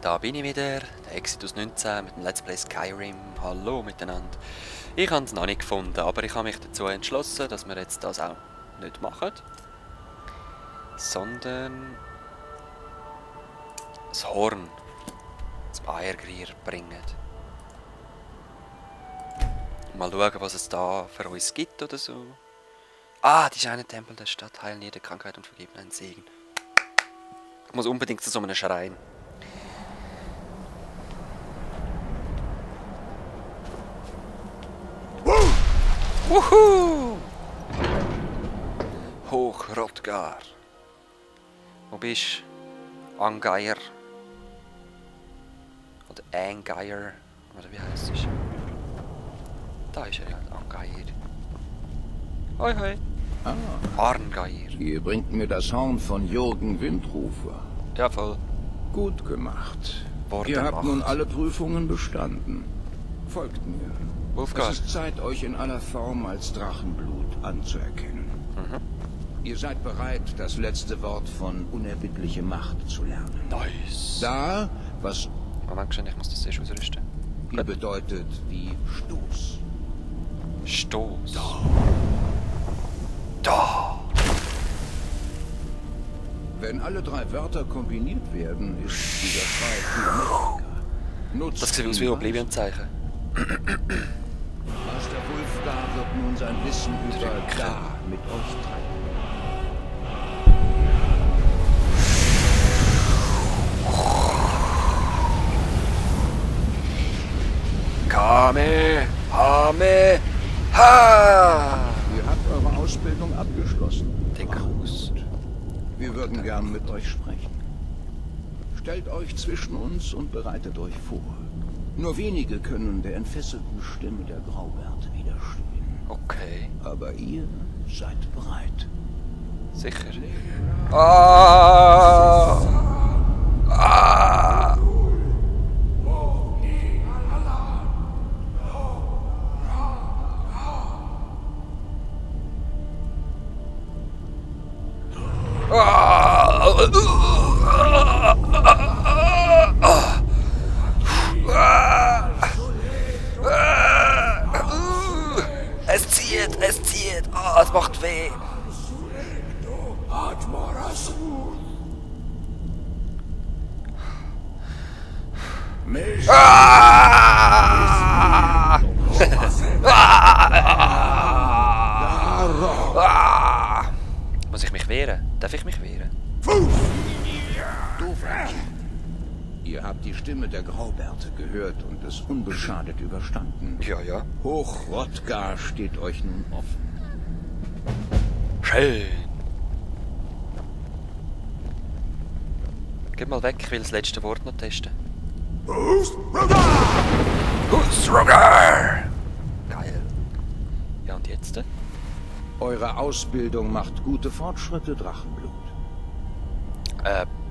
Da bin ich wieder, der Exodus 19 mit dem Let's Play Skyrim. Hallo miteinander. Ich habe es noch nicht gefunden, aber ich habe mich dazu entschlossen, dass wir jetzt das auch nicht machen, sondern das Horn zum Eiergrier bringen. Mal schauen, was es da für uns gibt oder so. Ah, die Scheinentempel der Stadt heilen jede Krankheit und vergeben einen Segen. Ich muss unbedingt zu so einem Schrein. Wuhu! Hoch Hrothgar. Wo bist du? Angeir? Oder Angeir? Oder wie heißt es? Da ist er ja, Angeir. Hoi hoi. Ah, Arngeir. ihr bringt mir das Horn von Jürgen Windrufer. Ja, voll. Gut gemacht. Worte Ihr habt Macht. nun alle Prüfungen bestanden. Folgt mir. Wolfgang. Es ist Zeit, euch in aller Form als Drachenblut anzuerkennen. Ihr seid bereit, das letzte Wort von unerbittliche Macht zu lernen. Nice. Da, was Moment schon, ich muss das erst ausrüsten. ihr bedeutet wie Stoß. Stoß. Da. Wenn alle drei Wörter kombiniert werden, ist dieser Schrei viel mächtiger. Nutzt Das sieht aus ihn wie weiter. Oblivion-Zeichen. Master Wulfgar wird nun sein Wissen über Da mit euch teilen. Kame, Hame, Ha! Ihr habt eure Ausbildung abgeschlossen. Den Gruß. Wir würden gern mit euch sprechen. Stellt euch zwischen uns und bereitet euch vor. Nur wenige können der entfesselten Stimme der Graubärte widerstehen. Okay, Aber ihr seid bereit. sicher. Ah! Ah! Es zieht, es macht weh. Ah! Ah! Muss ich mich wehren? Darf ich mich wehren? Dovraki, ihr habt die Stimme der Graubärte gehört und es unbeschadet überstanden. Ja, ja. Hoch Hrothgar steht euch nun offen. Schön. Geh mal weg, ich will das letzte Wort noch testen. Husrogar! Geil. Ja, und jetzt? Eure Ausbildung macht gute Fortschritte, Drachenblut.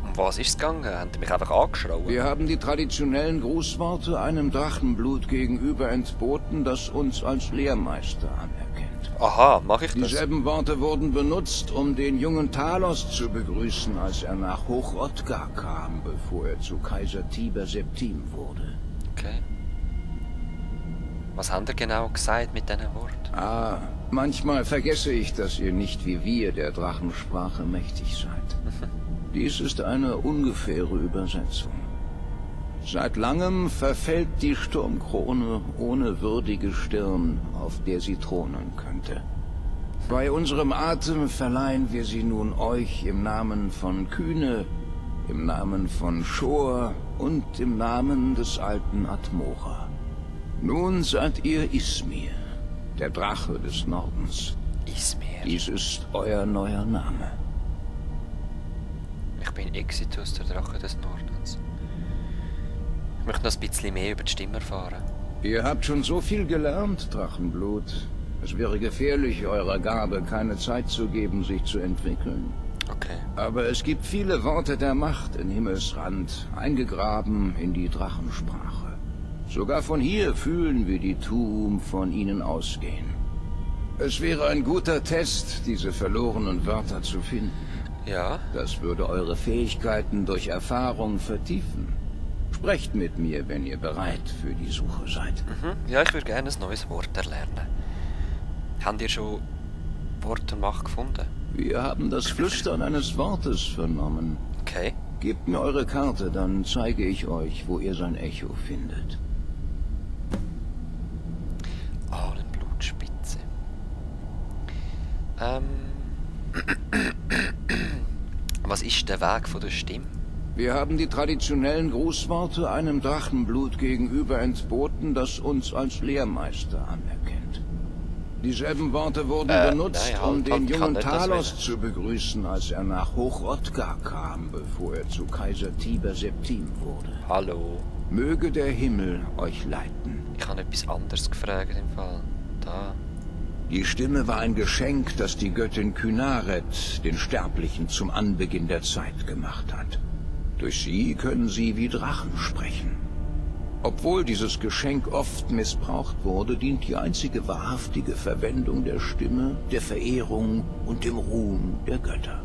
Um was ist es gegangen? Haben die mich einfach angeschrien? Wir haben die traditionellen Grußworte einem Drachenblut gegenüber entboten, das uns als Lehrmeister anerkennt. Aha, mach ich das? Dieselben Worte wurden benutzt, um den jungen Talos zu begrüßen, als er nach Hoch Hrothgar kam, bevor er zu Kaiser Tiber Septim wurde. Okay. Was haben ihr genau gesagt mit diesen Worten? Ah, manchmal vergesse ich, dass ihr nicht wie wir der Drachensprache mächtig seid. Dies ist eine ungefähre Übersetzung. Seit langem verfällt die Sturmkrone ohne würdige Stirn, auf der sie thronen könnte. Bei unserem Atem verleihen wir sie nun euch im Namen von Kühne, im Namen von Schor und im Namen des alten Atmora. Nun seid ihr Ismir, der Drache des Nordens. Ismir. Dies ist euer neuer Name. Ich bin Exitus, der Drache des Nordens. Ich möchte noch ein bisschen mehr über die Stimme erfahren. Ihr habt schon so viel gelernt, Drachenblut. Es wäre gefährlich, eurer Gabe keine Zeit zu geben, sich zu entwickeln. Okay. Aber es gibt viele Worte der Macht in Himmelsrand, eingegraben in die Drachensprache. Sogar von hier fühlen wir die Tuum von ihnen ausgehen. Es wäre ein guter Test, diese verlorenen Wörter zu finden. Ja. Das würde eure Fähigkeiten durch Erfahrung vertiefen. Sprecht mit mir, wenn ihr bereit für die Suche seid. Ja, ich würde gerne ein neues Wort erlernen. Habt ihr schon Wort und Macht gefunden? Wir haben das Flüstern eines Wortes vernommen. Okay. Gebt mir eure Karte, dann zeige ich euch, wo ihr sein Echo findet. Ahlenblutspitze. Was ist der Weg von der Stimme? Wir haben die traditionellen Grußworte einem Drachenblut gegenüber entboten, das uns als Lehrmeister anerkennt. Dieselben Worte wurden benutzt, um den jungen Talos zu begrüßen, als er nach Hoch-Otkar kam, bevor er zu Kaiser Tiber Septim wurde. Hallo. Möge der Himmel euch leiten. Ich habe etwas anderes gefragt im Fall. Da. Die Stimme war ein Geschenk, das die Göttin Kynaret den Sterblichen zum Anbeginn der Zeit gemacht hat. Durch sie können sie wie Drachen sprechen. Obwohl dieses Geschenk oft missbraucht wurde, dient die einzige wahrhaftige Verwendung der Stimme der Verehrung und dem Ruhm der Götter.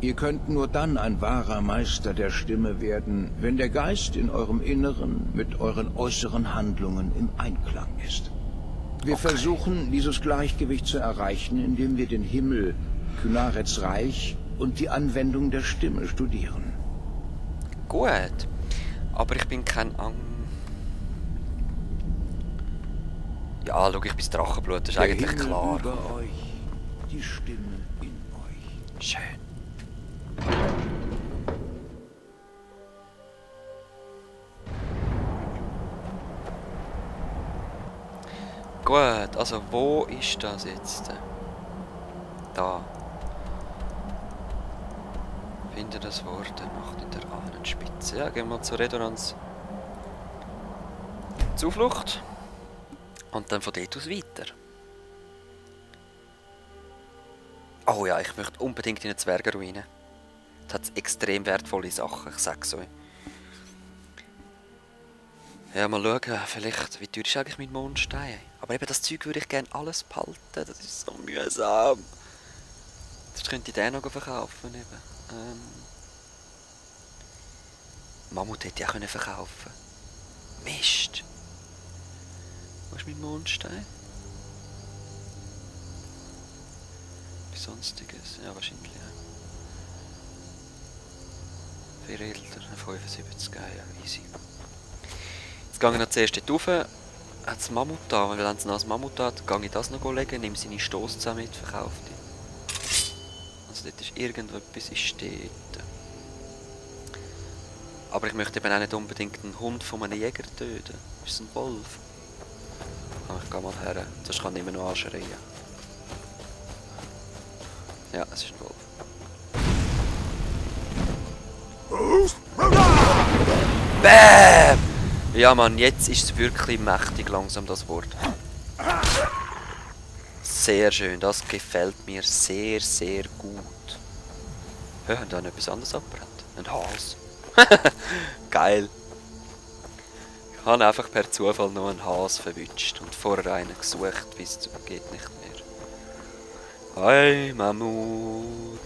Ihr könnt nur dann ein wahrer Meister der Stimme werden, wenn der Geist in eurem Inneren mit euren äußeren Handlungen im Einklang ist. Wir versuchen, dieses Gleichgewicht zu erreichen, indem wir den Himmel, Kynarets Reich und die Anwendung der Stimme studieren. Gut. Aber ich bin kein Ja, schau, ich bin Drachenblut, das ist eigentlich Himmel klar. über euch, die Stimme in euch. Schön. Gut, also wo ist das jetzt? Da. Finde das Wort der Macht in der Ahnenspitze. Ja, gehen wir zur Redonanz. Zuflucht. Und dann von dort aus weiter. Oh ja, ich möchte unbedingt in eine Zwergenruine. Da hat extrem wertvolle Sachen, ich sag's euch. Ja, mal schauen, vielleicht, wie teuer ist eigentlich mein Mondstein? Aber eben das Zeug würde ich gerne alles behalten, das ist so mühsam. Sonst könnte ich den noch verkaufen. Eben. Mammut hätte ich auch verkaufen können. Mist. Wo ist mein Mondstein? Wie sonstiges? Ja, wahrscheinlich. Ja. 4 Edler, 75, ja, easy. Jetzt gehe ich noch zuerst dort rauf. Hat das Mammut da? Weil wenn es noch das Mammut hat, gehe ich das noch legen, nehme seine Stoßzähne mit, verkaufe die. Also dort ist irgendetwas steht. Aber ich möchte eben auch nicht unbedingt einen Hund von einem Jäger töten. Ist es ein Wolf? Ich gehe mal her, sonst kann ich immer noch anschreien. Ja, es ist ein Wolf. BÄM! Ja Mann, jetzt ist es wirklich mächtig langsam, das Wort. Sehr schön, das gefällt mir sehr, sehr gut. Ja, haben da noch etwas anderes abbrennt? Ein Hase. Geil. Ich habe einfach per Zufall noch einen Hase verwünscht und vorher einen gesucht, bis es geht nicht mehr. Hi, Mammut.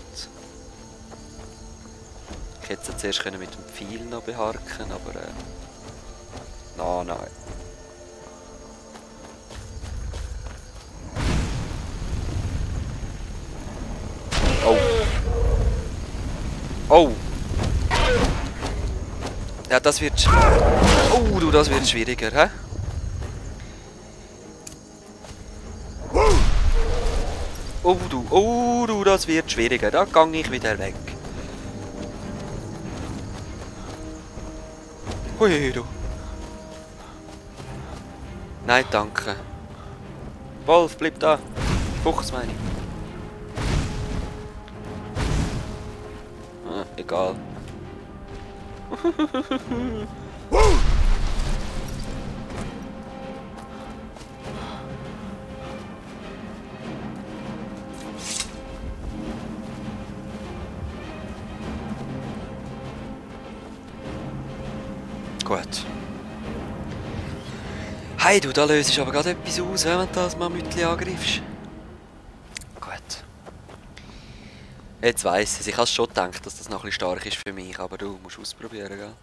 Ich hätte es zuerst mit dem Pfeil noch beharken, aber nein. Oh. Oh. Ja, das wird... Oh, du, das wird schwieriger, hä? Oh, du, das wird schwieriger. Da gehe ich wieder weg. Hui, du. Nein, danke. Wolf, bleib da. Fuchs, meine ich. Ah, egal. Gut. Hey du, da löst aber gerade etwas aus, wenn du das Mammütli angreifst. Gut. Jetzt weiss ich. Ich habe schon gedacht, dass das noch ein bisschen stark ist für mich, aber du musst ausprobieren, gell?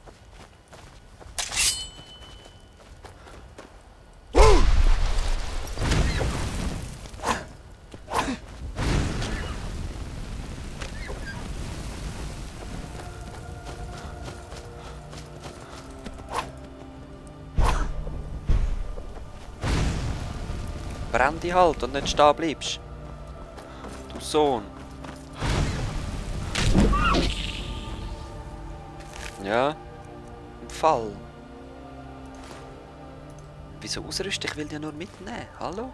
brenn dich halt und nicht stehen bleibst. Du Sohn. Ja. Im Fall. Wieso ausrüsten? Ich will ja nur mitnehmen. Hallo?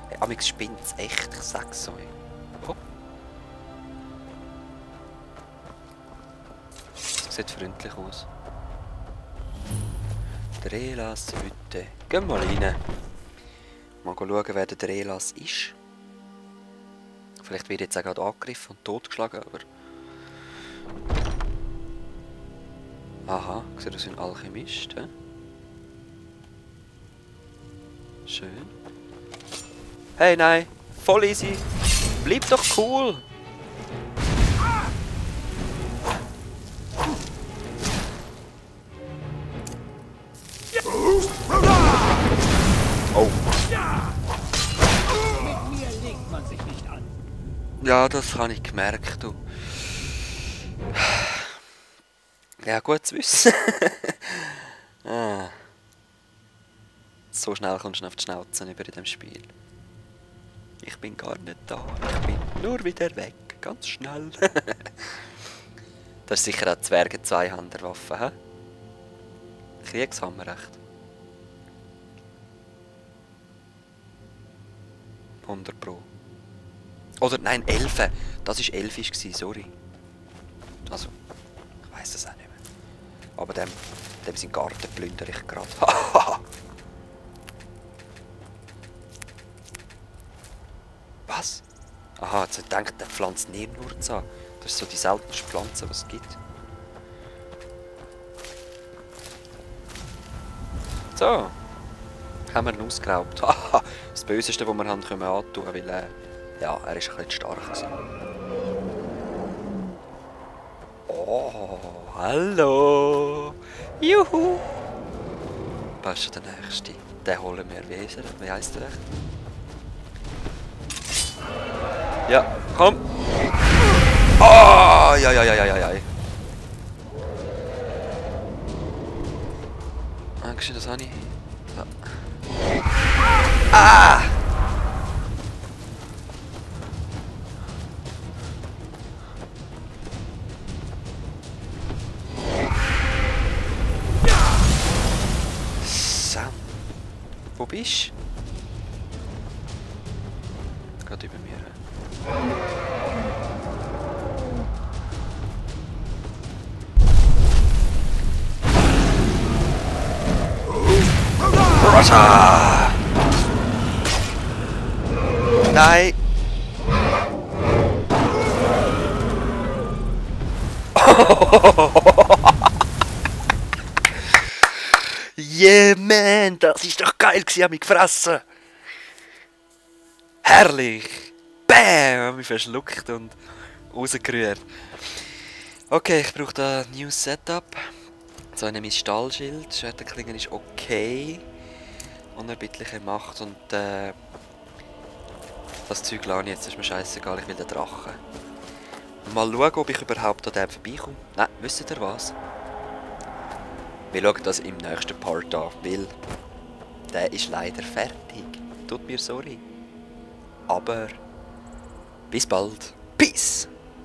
Hey, amix spinnt's echt, ich sag's euch. Hopp. Das sieht freundlich aus. Drelas Hütte. Gehen wir mal rein. Mal schauen, wer der Drelas ist. Vielleicht wird jetzt auch gerade angegriffen und totgeschlagen, aber... Aha, sieht aus wie ein Alchemist, he? Schön. Hey, nein! Voll easy! Bleib doch cool! Oh! Mit mir legt man sich nicht an. Ja, das habe ich gemerkt, du. Ja, gut zu wissen. Ah. So schnell kommst du auf die Schnauze über in dem Spiel. Ich bin gar nicht da. Ich bin nur wieder weg. Ganz schnell. Das ist sicher auch Zwerge Zweihanderwaffe, hä? Kriegshammer, echt. 100 Pro. Oder nein, 11. Das war 11, sorry. Also, ich weiss es auch nicht mehr. Aber dem seinen Garten plündere ich gerade. Was? Aha, jetzt denkt der pflanzt Nirnwurz an. Das ist so die seltenste Pflanze, was es gibt. So. Haben wir ihn ausgeraubt. Das Böseste, was wir haben können antun, weil ja, er ist ein bisschen stark gewesen. Oh, hallo! Juhu! Was ist schon der nächste? Den holen wir. Wie heisst der echt? Ja, komm! Oh, ja. Dankeschön, das habe ich. Ja. Ah! Sam. Wo bist du? Gerade über mir. Russia! Nein! Yeah, man! Das ist doch geil gewesen, hab mich gefressen! Herrlich! Bam! Hab mich verschluckt und rausgerührt. Okay, ich brauche da ein neues Setup. So ein Stahlschild. Schwerterklingen ist okay. Unerbittliche Macht und das Zeug lasse ich jetzt, ist mir scheißegal, ich will den Drachen. Mal schauen, ob ich überhaupt an dem vorbeikomme. Nein, wisst ihr was? Wir schauen das im nächsten Part an, weil der ist leider fertig. Tut mir sorry. Aber bis bald. Peace!